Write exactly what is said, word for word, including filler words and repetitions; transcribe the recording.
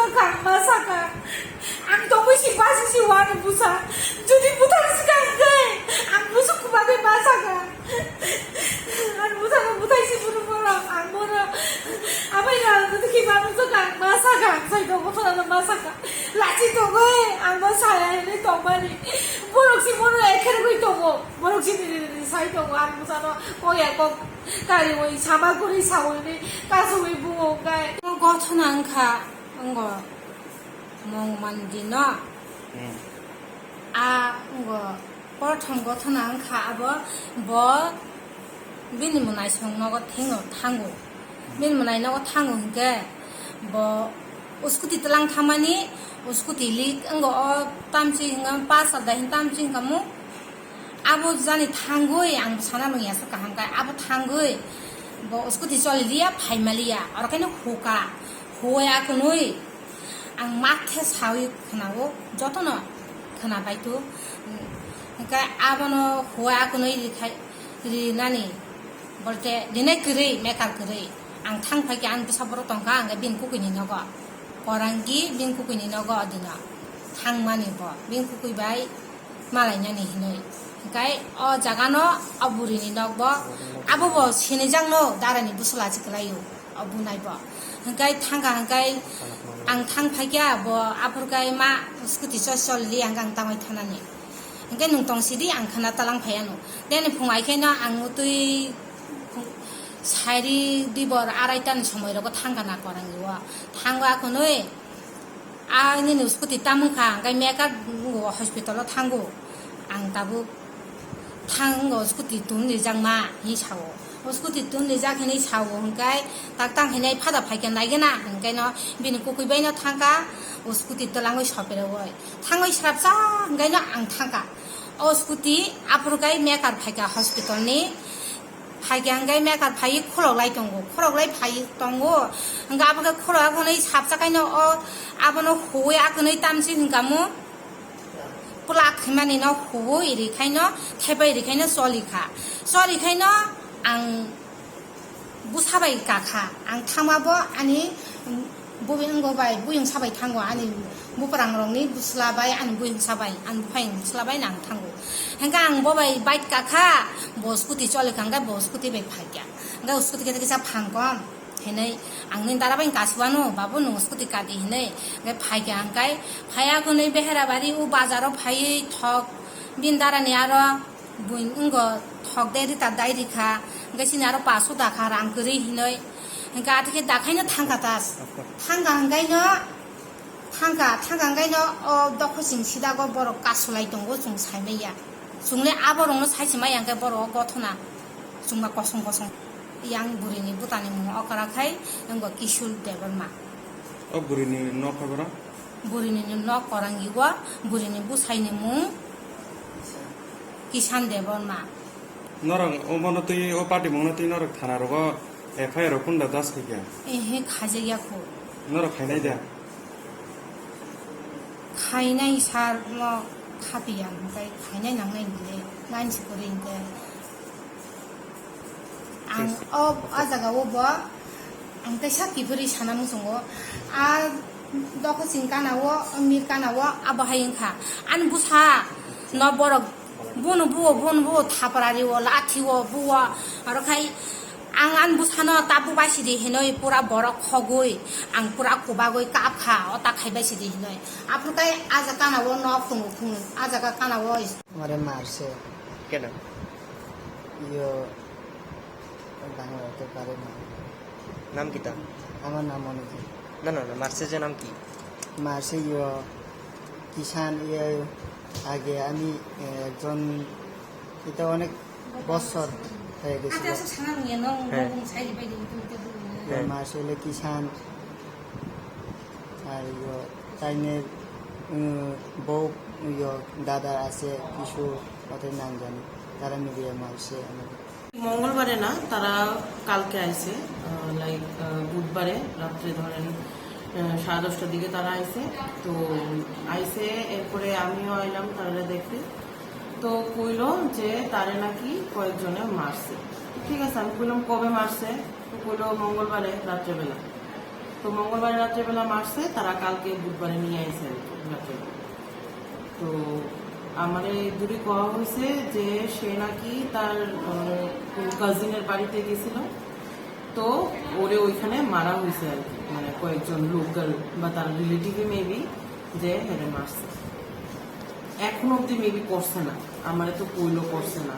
Ang ma saka, ang tongwi si basi si wani busa. Jodi buthar si kang khe, ang busu kubagwi ma saka. Ang buthar buthai si buru borok, ang bono. Amai na ang jodi khi ma busa kang ma saka, ang sai tongo thana ma saka. Lachi tongwi, ang ma saya hini tongmani. Borok si bono ekher gwi tongo. Borok si ni ni sai tongo, ang busa no koya kok kari wi sama guri sawi ni kasui bungo kai. Gothona wngkha, wngkha. Mong mandi no. Hmm. A, ngo, prothom gothona wngkha abo, bo bini mwnai song nogo thingo thango. Bini mwnai nogo thango hinkhe bo scooty tlang thamani, scooty lik wngkha o tamchi hinga pas adai hin tamchi hinka mu. Abo jani thangwi ang sana nung yasa kaham kai, abo thangwi bo scooty choli liya, phaima liya, oro kaino huka, huya kunui. Ang mathe sawi khwnao, jotono khwnabai tu. Hwnkhe abono huwa akunui rikhai, rinani, bolte rinai kwrwi, mekar kwrwi. Ang thang phaikhe ang bwsa borok tongkha, ang bini kukuini nogo. Korangi bini kukuini nogo odino. Thangmani bo, bini kukui bai malainani hinui. Hwnkhe o jagano o burini nokbo, abobo sinijakno darani bwsla se kwlaio. O bunai bo. Hwnkhe thangkha hwnkhe ang thang phaikha bo aphuru khe ma scooty choli choli hwnkhe ang tangwi thanani. Hwnkhe nwng tong sidi ang khwna talang phaiya no. Tei ani phung ai khe no ang twi sairi dibor araita ni somoi rogo thangkha na Korangi o. Thangwi akhunui a nini scooty tamung kha hwnkhe mekar hospital o thango. Ang tabuk Thang o scooty tun rijak ma, hinwi sao. O scooty tun rijak hinwi sao, hwnkhe tak tang hinwi phada phaikhe naigena, hwnkhe no bini kukui bai no thangkha, o scooty twlangwi soperoi. Thangwi srapsa, hwnkhe no ang thangkha. O scooty aphuru kai mekar phaikha hospital ni, phaikha hwnkhe mekar phaiwi khulok lai tongo, khulok lai phai tongo, hwnkhe abo khe khulok akhonwi sapsa kaino o abono huwi akhonwi tamsi hwnkha mu. Pulak himani no huwi ri khaino, thepai ri khaino choli kha. Choli khaino ang bwsa bai kakha. Ang thangma bo ani bubui wngbo bai, buyung sabai thango ani buprang rokni bwsla bai, ani buyung sabai, ani buphang bwsla bai no ang thango. Hwnkhe ang bo bai bike kakha, bo scooty choli kha, hwnkhe bo scooty bai phaikha. Hwnkhe scooty khe kisa phangkon. Hinwi ang nini dada bai kasiwano, "Babu, nwng scooty kadi," hinwi. Hwnkhe phaikha hwnkhe, phaiya khwnwi Beherabari o bazaro phaiwi thok, bini darani aro buini wngkha thok de rita dai rikha, hwnkhe chini aro paso dakha rang kwrwi hinwi. Hwnkhe athikhe dakhaino thangkha tas. Thangkha hwnkhaino, thangkha, thangkha hwnkhaino o dokhosing sidago borok kasulai tongo chwng saimanya. Chwngle aborokno saisi maya hwnkhe borok o gothona chwngma kosong kosong. Yang burini bwtani mung okra khai wngkha Kishul Debbarma. O burini nok kha bwrang? Burini nok Korangi o, burini bwsaini mung Kishan Debbarma. Norok omono twi, o party mungno twi norok thana rogo F I R rok kunda das khaikha? Ehe, khaijakya kho. Norok khainai da? Khainai sir, mo khapiya hwnkhe khainai nangnai hwnkhe, nine si kwrwi hwnkhe. Ang o, o jaga o bo, ang kaisa kiphilwi sana muchungo. A dokhosing kana o, mir kana o, abo hai wngkha. Ani bwsa no borok bono buo, bono buo, thapra rio, lathi o buo, aro khai ang ani bwsano tabuk bai sidi hinwi pura borok khogwi, ang pura kubagwi kapkha, o ta khaibai sidi hinwi. Aphuru khai a jaga kana o nok tongo khung, a jaga kana o. Amare marse. Keno? Iyo, Bangla hete pare na. নাম কিতা? আমার নাম অনিক। না, না, না, মারছে যে নাম কি? মারছে ইয়ো কিষান, ইয়ে আগে আমি, এ, একজন, এটা অনেক বছর হয়ে গেছিল। হ্যাঁ। হ্যাঁ। মারছে হলো কিষান, আর ইয়ো তাইনের, উম, বউ, ইয়ো দাদা আছে, কিছু ওদের নাম জানি, তারা মিলিয়ে মারছে আমাকে। মঙ্গলবারে না, তারা কালকে আইছে, আহ, লাইক, আহ, বুধবারে রাত্রে ধরেন, আহ, সাড়ে দশটার দিকে তারা আইছে। তো আইছে, এরপরে আমিও আইলাম তারা দেখতে। তো কইলো যে তারে নাকি কয়েকজনে মারছে। ঠিক আছে, আমি কইলাম, "কবে মারছে?" তো কইলো, "মঙ্গলবারে রাত্রেবেলা।" তো মঙ্গলবার রাত্রেবেলা মারছে, তারা কালকে বুধবারে নিয়ে আইছে আর কি রাত্রে। তো আমারে দূরে কওয়া হয়েছে যে সে নাকি তার কাজিনের বাড়িতে গেছিল, তো ওরে ওইখানে মারা হয়েছে আর কি, মানে কয়েকজন লোকাল বা তার রিলেটিভে মেবি যে হেরে মারছে। এখন অবধি মেবি করছে না, আমারে তো কইলো করছে না।